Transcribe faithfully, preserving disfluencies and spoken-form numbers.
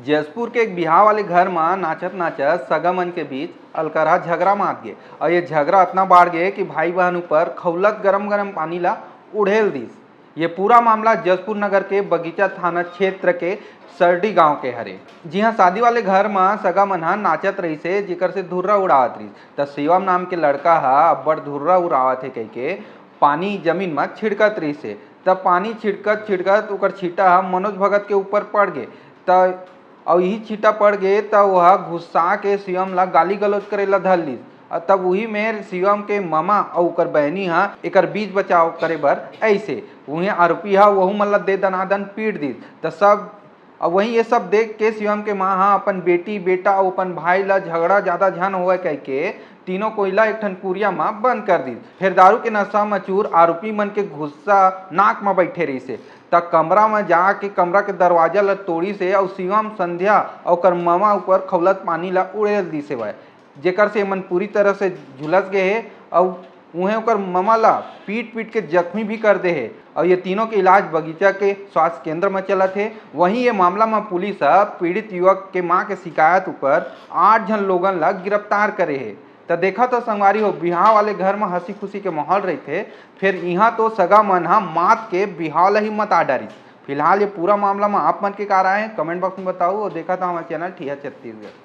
जशपुर के एक बिहाव वाले घर म नाचत नाचत सगा मन के बीच अलकरहा झगरा मात गे, और ये झगरा इतना बाढ़ गे कि भाई बहन ऊपर खौलत गरम गरम पानी ला उड़ेल दिस। ये पूरा मामला जशपुर नगर के बगीचा थाना क्षेत्र के सरडी गांव के हरे। जी हां, शादी वाले घर म सगा मन ह नाचत रहिसे, जेकर से धुर्रा उड़ावत रहिस, त शिवम नाम के लड़का ह अब्बड़ धुर्रा उड़ावत हे कहिके पानी जमीन म छिड़कत रहिसे। त पानी छिड़कत छिड़कत ओकर छींटा ह मनोज भगत के ऊपर पड़ गे। त अउ इही छींटा पड़ गे, त ओह गुस्सा के शिवम ला गाली गलौज करे ला धर लिस। अ, तब उही मेर शिवम के ममा अउ ओकर बहनी ह एकर बीच बचाव करे बर ऐसे उहें आरोपी ह वहू मन ला दे दनादन पीट दिस। त सब, अउ वहीं ये सब देख के शिवम के माँ ह अपन बेटी, बेटा अउ अपन भाई ला झगड़ा ज्यादा झन होवय कहिके तीनों कोई ला एक ठन कुरिया म बंद कर दिस। फेर दारू के नशा म चूर आरोपी मन के गुस्सा नाक म बैठे रहिसे, त कमरा म जाके कमरा के दरवाजा ल तोड़िसे अउ शिवम, संध्या अउ ओकर ममा ऊपर खौलत पानी ला उड़ेल दिस हेवय, जेकर से एमन पूरी तरह से झुलस गे हे अउ उहें ओकर ममा ला पीट पीट के जख्मी भी कर दे हे। अउ ये तीनों के इलाज बगीचा के स्वास्थ्य केंद्र म चलत हे। वहीं ये मामला म पुलिस ह पीड़ित युवक के मां के शिकायत ऊपर आठ झन लोगन ला गिरफ्तार करे हे। त देखा तो संगवारी हो, बिहाव वाले घर म हंसी खुशी के माहौल रहिथे, फेर इहां तो सगा मन ह मात के बिहाव ला ही मता डारिस। फिलहाल ये पूरा मामला म आप मन के का राय हे, कमेंट बॉक्स में बताओ और देखा था हमारे चैनल ठिया छत्तीसगढ़।